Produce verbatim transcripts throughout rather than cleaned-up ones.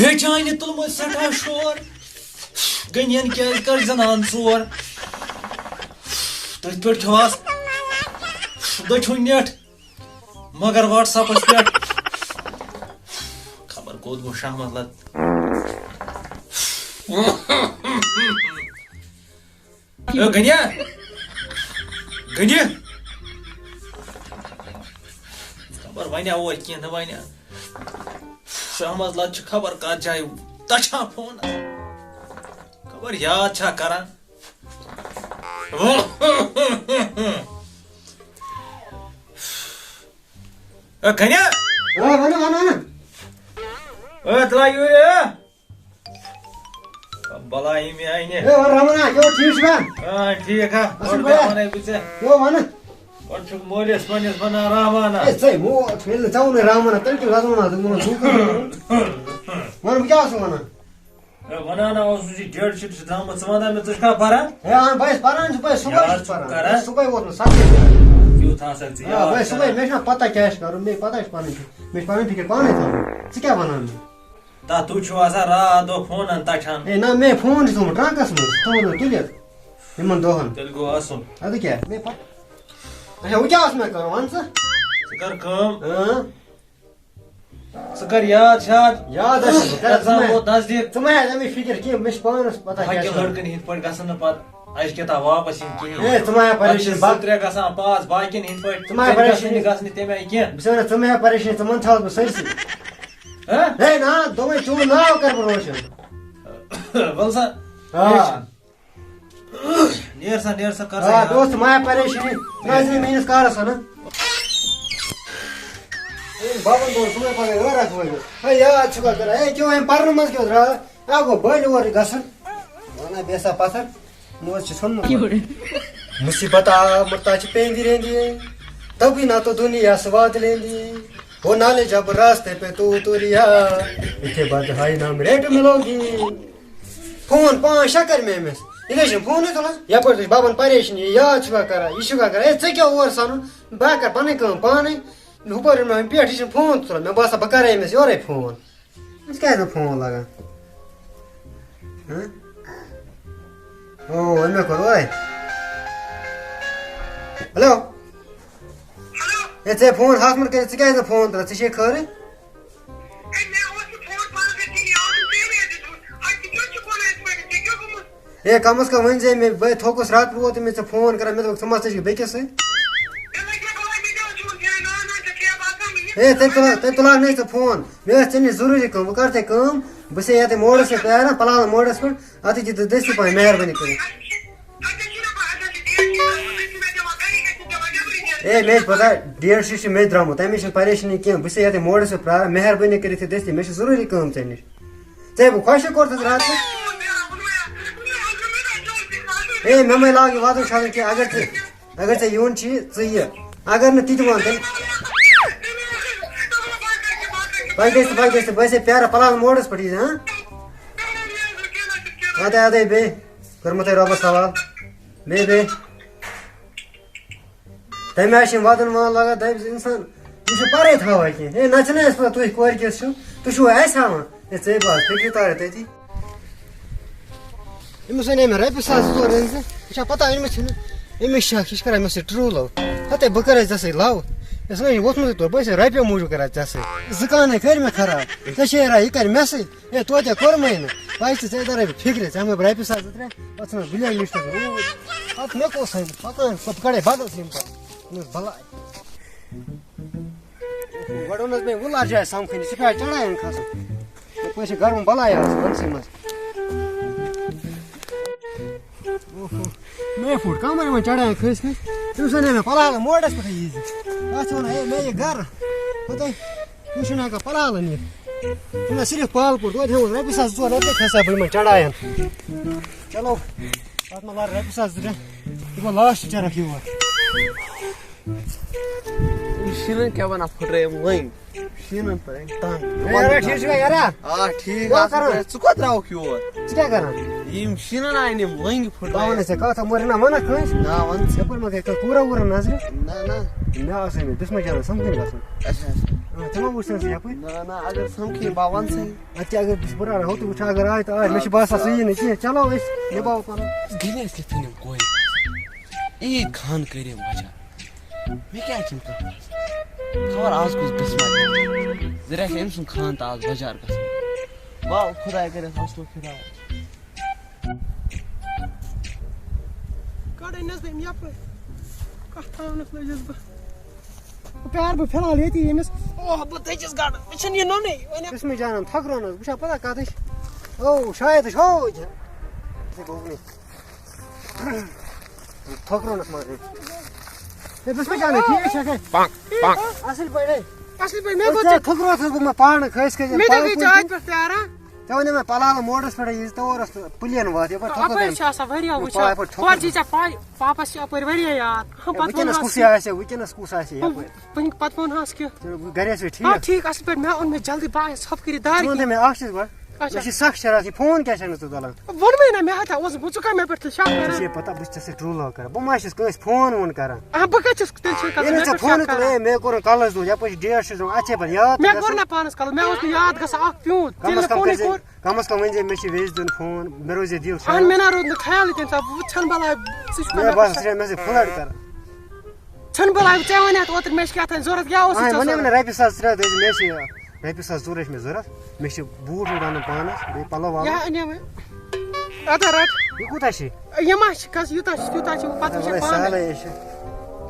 ہے چانہِ تُلمُت سٮ۪ٹھاہ شور، غنیَن کیٛازِ کٔر زنان ژور؟ تٔتھۍ پٮ۪ٹھ کھیوٚوہَس دٔچھُن نیٹ، مگر WhatsApp-س پٮ۪ٹھ خبر کوٚت گوٚو شاہ محلت۔ اے غنیہ، غنیہ، خبر وَنیا اور کینٛہہ نہٕ وَنیا۔ شاہ محلت چھِ خبر کَتھ جایہِ تَچھان فون۔ خبر یاد چھا کران۔ اے غنیہ، آ، وَنہٕ، وَنہٕ، وَنہٕ۔ اے تلا یوٗرۍ، اے۔ بلاے مےٚ آیہِ نہٕ۔ اے، وَن رمنا، کیٛاہ ٹھیٖک چھُکھا؟ آ، ٹھیٖک ہا۔ اَصٕل گۄڈٕ پٲٹھۍ؟ کیٛاہ وَنَے بہٕ ژےٚ؟ کیٛاہ وَنہٕ؟ گۄڈٕ چھُکھ مٲلِس پنٛنِس وَنان رحمانہ۔ اے، ژَے مو-، ییٚلہِ نہٕ ژےٚ ووٚنُے رحمانہ، تیٚلہِ کیٛاہ وَنہٕ ژٕ؟ وَن، بہٕ کیٛاہ اوسُس وَنان؟ اے، وَنان ہا اوسُس یہِ date sheet چھِ درٛامٕژ، ژٕ وَنان مےٚ، ژٕ چھُکھا پَران؟ اے، اَہَن، بہٕ ہا چھُس پَران، چھُس، بہٕ ہا چھُس یاد چھُکھ پَران۔ کران؟ بہٕ چھُس صُبحٲے ووتمُت، سَتھ بَجے۔ کیُتھ ہسا ژٕ آ، یاد بہٕ ہا چھُس صُبحٲے، کران؟ مےٚ چھِنہ پَتہ کیٛاہ چھِ کَرُن، مےٚ پَتہ چھِ پَنٕنۍ، مےٚ چھِ پَنٕنۍ فِکِر پانَے تھاوٕنۍ۔ ژٕ کیٛاہ وَنان مےٚ؟ تَتھ تُہۍ چھِو آسان راتھ دۄہ فونَن تَچھان۔ اے، نہ، مےٚ فون چھُ تھوٚومُت ٹرٛنٛکَس منٛز، تھوٚومُت مےٚ تُلِتھ۔ یِمَن دۄہَن۔ تیٚلہِ گوٚو اَصٕل۔ اَدٕ کیٛاہ؟ مےٚ پَتہٕ۔ اچھا، وۄنۍ کیٛاہ اوس مےٚ کَرُن؟ وَن ژٕ۔ ژٕ کَر کٲم۔ اۭں۔ ژٕ کَر یاد شاد۔ یاد حظ چھُ، بہٕ کَرٕ، ژٕ مہ ہیٚے، نظدیٖک۔ ژٕ مہ ہیٚے اَمِچ فِکِر کینٛہہ، مےٚ چھِ پانَس پَتہ کیٛاہ باقیَن چھُ کَرُن۔ لٔڑکَن ہِنٛدۍ پٲٹھۍ گژھن نہٕ پَتہٕ اَجہِ کیٛاہ تام واپَس یِنۍ کِہیٖنۍ۔ اے، ژٕ مہ ہیٚے پَتہٕ چھِ پریشٲنی۔ زٕ ترٛےٚ گژھان پاس باقیَن ہِنٛدۍ پٲٹھۍ۔ ژٕ مہ ہیٚے تِم گژھن پریشٲنی۔ نہٕ گژھنہِ تَمہِ آیہِ کینٛہہ۔ بہٕ چھُس وَنان، ژٕ مہ ہیٚے پریشٲنی، ژٕ وَن تھاوَس بہٕ سٲرسٕے۔ ہہ؟ ہے نا، دوٚپمَے چون ناو کَرٕ بہٕ روشَن۔ وَل سا، آ۔ کینٛہہ چھُنہٕ۔ نیر سا، نیر سا، کر سا آ، یاد۔ دوست، مہ ہیٚے پریشٲنی، ترٛاو زِ میٲنِس کارس سان۔ اے، بابن دوٚپ، صُبحٲے پگاہ ٲرکھ وٲلِو۔ ہے، یاد چھُکھا کران؟ ہے، کیوں أمۍ پرنہٕ منٛز کیوں درٛاو؟ آ، گوٚو بٔلۍ اورٕ گژھُن۔ وَنان بیٚیہِ سا پَتھر، نوٚژ چھُ ژھُنمُت۔ مُصیٖبت آ، مُرتا چھِ پیٚندِ رینٛدِ، تَوٕے نہ تو دُنیا سے واد لیندِ۔ وہ نالے جب راستے پہ تو اتریا، اتھے بعد ہائی نام ریٹ ملوگی۔ فون پانٛژھ شےٚ کٔرۍ مےٚ أمِس۔ یہِ نہ حظ چھُنہٕ فونٕے تُلان۔ یَپٲرۍ تُہۍ چھِ بَبَن پریشٲنی، یہِ یاد چھُکھا کران، یہِ چھُکھا کران؟ ہے، ژےٚ کیٛاہ اور سَنُن؟ بہٕ ہا کَرٕ پَنٕنۍ کٲم پانَے۔ ہُپٲرۍ یِنہٕ مےٚ پٮ۪ٹھ، یہِ چھُنہٕ فون تُلان۔ مےٚ باسان، بہٕ کَرَے أمِس یورَے فون۔ أمِس کیٛازِ نہٕ فون لَگان؟ ہہ؟ او، أمۍ مےٚ کوٚر اورَے۔ ہیلو۔ ہے، ژےٚ فون ہَتھ منٛز کٔرِتھ، ژٕ کیٛازِ نہٕ فون تُلان؟ ژےٚ چھے خٲرٕے؟ ہے، مےٚ اوس نہٕ فون پانہٕ کٔرِتھ کِہیٖنۍ، یہِ آوُس نہٕ ژیٚے مےٚ دیُتمُت۔ اَتہِ تہِ کیٛاہ چھُ وَنان اَتہِ پٮ۪ٹھ؟ ژےٚ کیٛاہ گوٚمُت؟ ہے، کم از کم ؤنۍ زِ مےٚ، بہٕ تھوٚکُس راتہٕ پٮ۪ٹھ ووت مےٚ ژےٚ فون کران، مےٚ دوٚپ، ژٕ ما ژٕ چھُکھ بیٚکِس سۭتۍ؟ ہے، لگہِ مےٚ بلاے، مےٚ کیٛاہ اوس چون پھیران؟ نہ، نہ، ژےٚ کیٛاہ باسان مےٚ؟ ہے، تیٚلہِ تُلان، تیٚلہِ تُلان نہٕ ژٕ فون۔ مےٚ ٲس ژےٚ نِش ضروٗری کٲم، وۄنۍ کر ژےٚ کٲم، بہٕ چھُسے ییٚتہِ موڈَس پٮ۪ٹھ پیاران، پلالہٕ موڈَس پٮ۪ٹھ، اَتھ چھِ دٔستی پَہَن مہربٲنی کٔرِتھ۔ ہے، مےٚ چھِ پَتہ، ڈیٹ شیٖٹ چھُ مےٚ تہِ درٛامُت، تَمِچ چھَنہٕ پریشٲنی کینٛہہ، بہٕ چھُسے ییٚتہِ موڈَس پٮ۪ٹھ پیاران، مہربٲنی کٔرِتھ یہِ دٔستی، مےٚ چھِ ضروٗری کٲم ژےٚ نِش۔ ژےٚ بہٕ خۄش کوٚرتھس راتھ۔ اے، مےٚ مَے لاگ یہِ وَدُن شَدُن کینٛہہ، اگر ژٕ، اگر ژےٚ یُن چھی، ژٕ یہِ۔ اگر نہٕ تہِ تہِ وَن تیٚلہِ۔ بہٕ گژھِ تہٕ بہٕ گژھِ تہٕ بہٕ ٲسے پیاران پَلان موڈَس پٮ۪ٹھ یہِ، ہاں؟ اَدَے، اَدَے، بیٚیہِ کوٚرمُت تۄہہِ رۄبَس حوال۔ بیٚیہِ، بیٚیہِ۔ تَمہِ آیہِ چھِ یِم وَدُن وَدُن لاگان، دَپہِ اِنسان، یہِ چھُ پَرَے تھاوان کینٛہہ۔ ہے، نہ چھِنہٕ اَسہِ پَتہ تُہۍ کورِ کِژھ چھِو، تُہۍ چھِو اَسہِ ہاوان۔ ہے، ژٕے باز، فِکرِ تارے تٔتی۔ أمِس وَنے مےٚ رۄپیہِ ساس زٕ ژور أنۍ زِ، یہِ چھا پَتہ أنۍمٕتۍ چھِنہٕ؟ أمِس چھا، یہِ چھِ کَران مےٚ سۭتۍ true love۔ ہَتے بہٕ کَرَے ژےٚ سۭتۍ love۔ یہِ چھِ وَنان، یہِ ووٚتھمُتُے تورٕ، بہٕ چھُسے رۄپیہِ موٗجوٗب کَران ژےٚ سۭتۍ۔ زٕ کانَے کٔرۍ مےٚ خراب، ژےٚ چھے راے، یہِ کَرِ مےٚ سۭتۍ۔ ہے، توتہِ کوٚرمَے نہٕ۔ پَے چھِ ژےٚ تَرے بہٕ فِکرِ، ژےٚ ہٮ۪مَے بہٕ رۄپیہِ ساس زٕ ترٛےٚ، پَتہٕ ژھٕنَس بٕلیک لِسٹَس منٛز۔ پَتہٕ مےٚ کُس ہٮ۪مہِ؟ پَکان، پَتہٕ کَڑے بدل سِم کارڈ۔ مےٚ بَلاے۔ گۄڈٕ اوٚن حظ مےٚ وُلر جایہِ سَمکھٕنۍ، سُہ پیٚوان چڑایَن کھسُن۔ یَپٲرۍ چھِ گرم بَلاے آسان وَنٛدسٕے منٛز۔ اوہو، مےٚ پھُٹ کَمر یِمَن چڑایَن کھٔسۍ کھٔسۍ۔ تٔمِس وَنے مےٚ، پَلالہٕ موڈَس پٮ۪ٹھٕے ییٖزِ۔ اَتھ چھِ وَنان، ہے، مےٚ یہِ گرٕ۔ پَتہٕ تُہۍ چھِو نہٕ ہٮ۪کان پَلالَن یِتھ۔ یہِ نہ صرف پالپور، توتہِ ہٮ۪مو رۄپیہِ ساس زٕ ژور، رۄپیہِ کھسا بہٕ یِمَن چڑایَن۔ چلو، پَتہٕ ما لارٕ رۄپیہِ ساس زٕ ترٛےٚ۔ یہِ گوٚو لاسٹ چرکھ یور۔ شیٖنَن کیٛاہ وَنان، پھٕٹرٲے یِم لٔنٛگۍ۔ شیٖنَن پَرٕنۍ تنٛگ۔ ہے، یارا، ٹھیٖک چھُکھا، یارا؟ آ، ٹھیٖک کیٛاہ اَصٕل کران؟ پٲٹھۍ۔ ژٕ کوٚت درٛاوُکھ یور؟ ژٕ کیٛاہ کران؟ یِم شیٖنَن آیہِ نہٕ یِم ؤنٛگۍ پھٕٹرٲیِتھ۔ بہٕ وَنَے ژےٚ کَتھ، مۄہرِ نہ وَنَکھ کٲنٛسہِ۔ نہ، وَن ژٕ۔ یَپٲرۍ ما گٔے کانٛہہ کوٗرا ووٗرا نظرِ؟ نہ، نہ۔ مےٚ آسہٕ مےٚ بِسمہٕ جانَس سَمکھٕنۍ گژھُن۔ اچھا، اچھا۔ آ، ژےٚ ما وٕچھتھ سُہ یَپٲرۍ؟ نہ، نہ، اگر سَمکھٕے، بہٕ وَنہٕ ژےٚ۔ اَدٕ کیٛاہ اگر بہٕ بہٕ رَٹہٕ ہوٚتُے وٕچھٕ، اگر آے تہٕ آے، مےٚ چھِ باسان سُہ یی نہٕ کینٛہہ۔ چلو أسۍ نِباوو پَنُن۔ دِلہِ ٲسۍ کِتھ کٔنۍ یِم کورِ؟ عیٖد خان کٔرِم وَجہ۔ مےٚ کیٛازِ چھِنہٕ کانٛہہ پَتہ؟ خبر آز کُس بِسمہ چھُ۔ زِ رَٹہِ أمۍ سُنٛد خان تہٕ آز بَجار گژھُن۔ وَلہٕ خۄداے کَرٮ۪س اَصلُک ہِدایت۔ کَڑٕنۍ حظ تٔمۍ یَپٲرۍ۔ کَتھ تھاونَس لٔجِس بہٕ۔ بہٕ پیارٕ بہٕ فِلحال ییٚتی ییٚمِس۔ اوہ، بہٕ دٔچِس گَڑٕ۔ مےٚ چھُنہٕ یہِ نوٚنُے۔ وۄنۍ بِسمہٕ جانَن تھۄکرونَس۔ بہٕ چھا پَتہ کَتٕچ؟ او، شاید چھو یہِ۔ یہِ گوٚو نہٕ۔ تھۄکرونَس منٛز۔ ہے، بِسمہٕ جانَن، ٹھیٖک چھا کَتہِ؟ اَصٕل پٲٹھۍ، ہے۔ اَصٕل پٲٹھۍ، مےٚ ہے، گوٚو ژےٚ ژےٚ تھۄکروتھ اوسُس بہٕ مےٚ پانہٕ کھٔسۍ کھٔسۍ مےٚ تہِ پَلو گٔے کُن ژےٚ کِنۍ۔ اَتہِ پٮ۪ٹھ پیاران۔ ژےٚ وَنے مےٚ پَلالہٕ موڈَس پٮ۪ٹھ یہِ، تور اوس پٕلین وَتھ، یَپٲرۍ تھۄکُر اَپٲرۍ کَمہِ؟ چھِ آسان واریاہ یَپٲرۍ وٕچھان۔ پَتہٕ تھۄکُر۔ پَتہٕ چھِ ژےٚ پَے، پاپَس چھِ اَپٲرۍ واریاہ یاد۔ ہُم ہے، پَتہٕ وٕنکیٚنَس ووٚنہَس کُس کہِ۔ یہِ آسہِ، وٕنکیٚنَس کُس آسہِ یَپٲرۍ؟ ہُم، وٕنہِ پَتہٕ ووٚنہَس کہِ۔ تیٚلہِ گَرِ ٲسوٕ آ، ٹھیٖک؟ ٹھیٖک، اَصٕل پٲٹھۍ۔ مےٚ اوٚن مےٚ جلدی، بہٕ آیَس ژھۄپہٕ کٔرِتھ دارِ ژٕ وَن تہٕ کِنۍ۔ مےٚ اَکھ چیٖز گۄڈٕ، اچھا۔ مےٚ چھِ سَخ شرارت، یہِ فون کیٛازِ چھَکھ نہٕ ژٕ تُلان؟ ووٚنمَے نہ، مےٚ ہَتا اوس، بہٕ ژٕ کَمہِ پٮ۪ٹھ تہِ شک ژےٚ کَران؟ چھے پَتہ، بہٕ چھُس ژےٚ سۭتۍ true love کَران، بہٕ ما چھُس کٲنٛسہِ فون وون کَران؟ آ، بہٕ کَتہِ چھُس تیٚلہِ چھُے کَران؟ ییٚلہِ نہٕ مےٚ ژےٚ پٮ۪ٹھ فونٕے شک تُل، کَران؟ ہے، مےٚ کوٚرُن کَلَس دود، یَپٲرۍ چھِ date چھُ دِوان، اَتھ چھے پَتہٕ یاد تہِ مےٚ کوٚر گژھان۔ نہ پانَس کَلَس، مےٚ اوس نہٕ یاد گژھان اَکھ پیوٗنٛت، کَمَس ییٚلہِ نہٕ کَم فونٕے کٔرۍ زِ، کوٚر۔ کَمَس کَم ؤنۍ زِ مےٚ چھِ ویٚسہِ دیُن فون، مےٚ روزِ ہے دِل اَہَن، شاد۔ مےٚ نہ روٗد نہٕ خیالٕے تَمہِ ساتہٕ، وۄنۍ ژھٮ۪ن بَلاے، ژٕ چھُکھ مےٚ مےٚ باسان، پٮ۪ٹھ ژٕ چھَکھ مےٚ سۭتۍ فٕلَڈ کَران۔ ژھٮ۪ن بَلاے، ژےٚ وَنیٛاتھ اوترٕ مےٚ چھِ کیٛاہ تام ضوٚرَتھ، کیٛاہ اوسُے اَہَن، ژےٚ وَنے مےٚ ضوٚرَتھ؟ نہ، رۄپیہِ ساس ترٛےٚ ہَتھ ٲسۍ مےٚ چھِ رۄپیہِ ساس ژور ٲسۍ مےٚ ضوٚرَتھ، مےٚ چھِ بوٗٹھ ووٗٹھ اَنُن پانَس، بیٚیہِ پَلو وَلو۔ یا اَنے وۄنۍ۔ اَدٕ رَٹ۔ یہِ کوٗتاہ چھِ؟ یہِ ما چھِ کَس-، یوٗتاہ چھِ، تیوٗتاہ چھِ، پَتہٕ وٕچھِ وَلہٕ پانَے۔ سہلٕے چھِ۔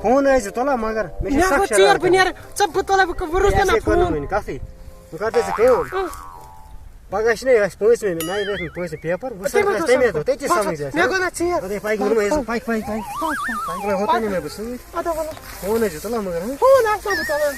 فون ٲسۍ زِ تُلان، مگر مےٚ چھِ مےٚ سَخ گوٚو ژیر، شرارت بہٕ کَران۔ نیرٕ، ژٕ، بہٕ تُلَے وۄنۍ، وۄنۍ روٗد ہے، مےٚ اَسہِ نہ ہے کوٚر نہٕ فون۔ وٕنہِ کَتھٕے۔ وۄنۍ کَر تہٕ ژٕ کٲم۔ اۭں۔ پَگاہ چھِنہ اَسہِ پٲنٛژمہِ، نَیہِ رٮ۪تھ پٲنٛژمہِ پیپَر، وۄنۍ تَمہِ سَمکھ دۄہ، اَسہِ تَمے دۄہ، تَتی پَتہٕ سَمکھ اَسہِ۔ مےٚ گوٚو نہ ژیر۔ اَدٕ ہے، پَکہِ ووٚنمَے، پَکھ، پَکھ، پَکھ، پَکھ۔ پَکھ، وۄنۍ ہوتُے نہٕ مےٚ بہٕ سۭتۍ۔ اَدٕ وَلہٕ۔ فون ٲسۍ زِ تُلان مگر، ہاں؟ فون آسہٕ نہ بہٕ تُلان۔